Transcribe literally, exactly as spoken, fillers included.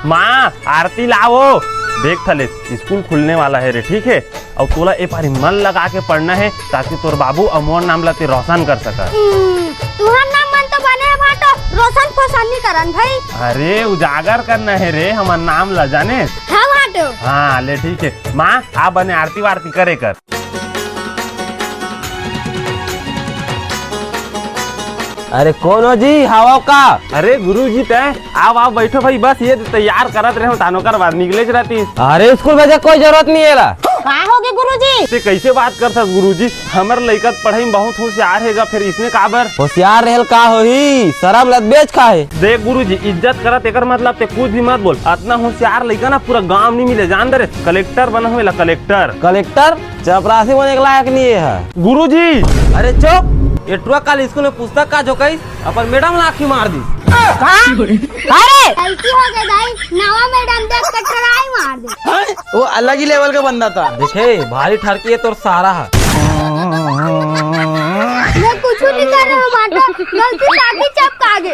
माँ, आरती लावो। देख थले, स्कूल खुलने वाला हे रे, ठीक हे? अउ तोला ए पारी मन लगा के पढ़ना हे, ताकि तोर बाबू अउ मोर नाम ला ते रोशन कर सका। हम्म, तुहर नाम मन तो बने हे भाटो, रोशन फोशन नी करन भाई। अरे, उजागर करना हे रे हमर नाम ला, जाने? हाँ भाटो। हाँ, ले ठीक हे। माँ, आ बने आरती वारती करे कर। अरे कोन हो जी, हावव का? अरे गुरुजी तैं, आव, आव, बैठो भाई, बस ये तैयार करत रहे हूँ, तानो कर बाद निकलेच रहती। अरे स्कूल भेजे कोई जरूरत नहीं हे ला। का होगे गुरुजी? ते कैसे बात करथस गुरुजी? हमर लइका त पढ़ाई में बहुत होशियार हे गा, फिर इसने काबर? होशियार रहेल का होही, शरम लत बेच खा हे। देख गुरुजी, इज्जत करत एकर मतलब ते कुछ भी मत बोल। अतना होशियार लइका ना पूरा गांव नहीं मिले, जान दे रे। कलेक्टर बना हुए ला, कलेक्टर। कलेक्टर? चपरासी बने के लायक नहीं हे। गुरुजी! अरे चुप! ये टुरा काल स्कूल में पुस्तक का झोंकाइस, अपन मैडम ला आँखी मार दिस। का? अरे! गलती हो गई दाई, नवा मैडम देख के टराई मार दे। वो अलग ही लेवल का बंदा था। देखे, भारी ठरकी हे तोर सारा हा। मैं कुछ नहीं कर रहा हूँ भाटो, गलती से आँखी चपका गे।